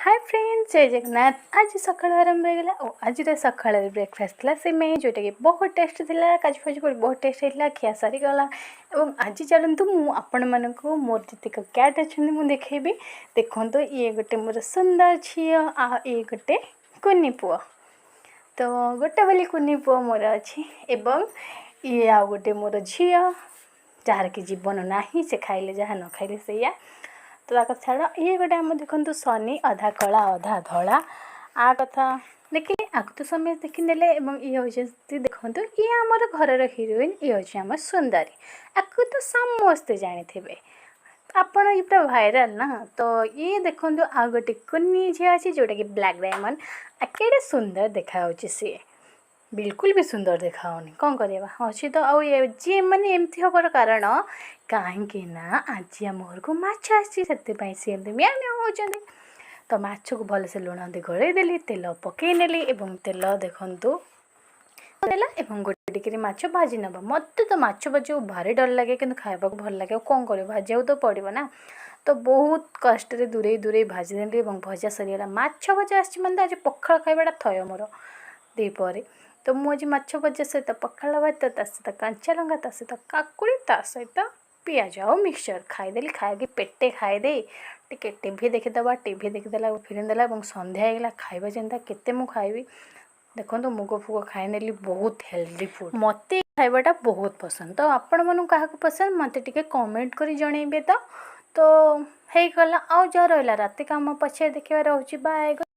ହାଏ friend, ଜୟ ଜଗନ୍ନାଥ। ଆଜି ସକାଳୁ ଆରମ୍ଭ ହେଇଗଲା ଓ ଆଜିର ସକାଳରେ ବ୍ରେକଫାଷ୍ଟ ଥିଲା ସିମେଇ, ଯେଉଁଟାକି ବହୁତ ଟେଷ୍ଟ ଥିଲା। କାଜୁ ଫାଜୁ ପଡ଼ି ବହୁତ ଟେଷ୍ଟ ହେଇଥିଲା। ଖିଆ ସରିଗଲା ଏବଂ ଆଜି ଚାଲନ୍ତୁ, ମୁଁ ଆପଣମାନଙ୍କୁ ମୋର ଯେତିକ କ୍ୟାଟ୍ ଅଛନ୍ତି ମୁଁ ଦେଖେଇବି। ଦେଖନ୍ତୁ, ଇଏ ଗୋଟେ ମୋର ସୁନ୍ଦର ଝିଅ ଆଉ ଇଏ ଗୋଟେ କୁନି ପୁଅ। ତ ଗୋଟେ ବୋଲି କୁନି ପୁଅ ମୋର ଅଛି ଏବଂ ଇଏ ଆଉ ଗୋଟେ ମୋର ଝିଅ, ଯାହାର କି ଜୀବନ ନାହିଁ। ସେ ଖାଇଲେ ଯାହା, ନ ଖାଇଲେ ସେଇଆ। ତ ତା କଥା ଛାଡ଼। ଇଏ ଗୋଟେ ଆମ, ଦେଖନ୍ତୁ, ସନି, ଅଧା କଳା ଅଧା ଧଳା। ଆ କଥା ଦେଖିଲେ, ଆକୁ ତ ସମସ୍ତେ ଦେଖିନେଲେ। ଏବଂ ଇଏ ହେଉଛନ୍ତି, ଦେଖନ୍ତୁ, ଇଏ ଆମର ଘରର ହିରୋଇନ୍। ଇଏ ହେଉଛି ଆମ ସୁନ୍ଦରୀ। ଆକୁ ତ ସମସ୍ତେ ଜାଣିଥିବେ ଆପଣ, ଇଏ ପୁରା ଭାଇରାଲ୍ ନା। ତ ଇଏ ଦେଖନ୍ତୁ, ଆଉ ଗୋଟେ କୁନି ଝିଅ ଅଛି, ଯେଉଁଟାକି ବ୍ଲାକ୍ ଡାଇମଣ୍ଡ। କେଡ଼େ ସୁନ୍ଦର ଦେଖାଯାଉଛି ସିଏ! ବିଲକୁଲ ବି ସୁନ୍ଦର ଦେଖାଯାଉନି, କ'ଣ କରିବା, ଅଛି ତ ଆଉ। ଯିଏ ମାନେ ଏମିତି ହେବାର କାରଣ, କାହିଁକି ନା ଆଜି ଆମ ଘରକୁ ମାଛ ଆସିଛି, ସେଥିପାଇଁ ସିଏ ଏମିତି ମିଆଁ ମିଆଁ ହେଉଛନ୍ତି। ତ ମାଛକୁ ଭଲସେ ଲୁଣ ଦେଇ ଗୋଳେଇ ଦେଲି, ତେଲ ପକାଇ ନେଲି ଏବଂ ତେଲ ଦେଖନ୍ତୁ ଦେଲା ଏବଂ ଗୋଟେ ଟିକିରି ମାଛ ଭାଜି ନେବ। ମୋତେ ତ ମାଛ ଭାଜିବାକୁ ଭାରି ଡର ଲାଗେ, କିନ୍ତୁ ଖାଇବାକୁ ଭଲ ଲାଗେ। ଆଉ କ'ଣ କରିବ, ଭାଜିବାକୁ ତ ପଡ଼ିବ ନା। ତ ବହୁତ କଷ୍ଟରେ ଦୂରେଇ ଦୂରେଇ ଭାଜିଦେଲି ଏବଂ ଭଜା ସରିଗଲା। ମାଛ ଭଜା ଆସିଛି ମାନେ ତ ଆଜି ପଖାଳ ଖାଇବାଟା ଥୟ ମୋର ଦ୍ୱିପହରେ। ତ ମୁଁ ଆଜି ମାଛ ଭଜା ସହିତ ପଖାଳ ଭାତ, ତା ସହିତ କଞ୍ଚା ଲଙ୍କା, ତା ସହିତ କାକୁଡ଼ି, ତା ସହିତ ପିଆଜ ଆଉ ମିକ୍ସଚର୍ ଖାଇଦେଲି। ଖାଇକି ପେଟେ ଖାଇଦେଇ ଟିକେ ଟିଭି ଦେଖିଦେବା। ଟିଭି ଦେଖିଦେଲା, ଫିଲ୍ମ ଦେଲା ଏବଂ ସନ୍ଧ୍ୟା ହେଇଗଲା। ଖାଇବା ଚିନ୍ତା, କେତେ ମୁଁ ଖାଇବି? ଦେଖନ୍ତୁ, ମୁଗ ଫୁଗ ଖାଇନେଲି, ବହୁତ ହେଲ୍ଦି ଫୁଡ଼୍। ମୋତେ ଖାଇବାଟା ବହୁତ ପସନ୍ଦ। ତ ଆପଣମାନଙ୍କୁ କାହାକୁ ପସନ୍ଦ, ମୋତେ ଟିକେ କମେଣ୍ଟ କରି ଜଣେଇବେ। ତ ହେଇଗଲା, ଆଉ ଯାହା ରହିଲା ରାତି କାମ ପଛରେ ଦେଖିବା। ରହୁଛି, ବାଏ।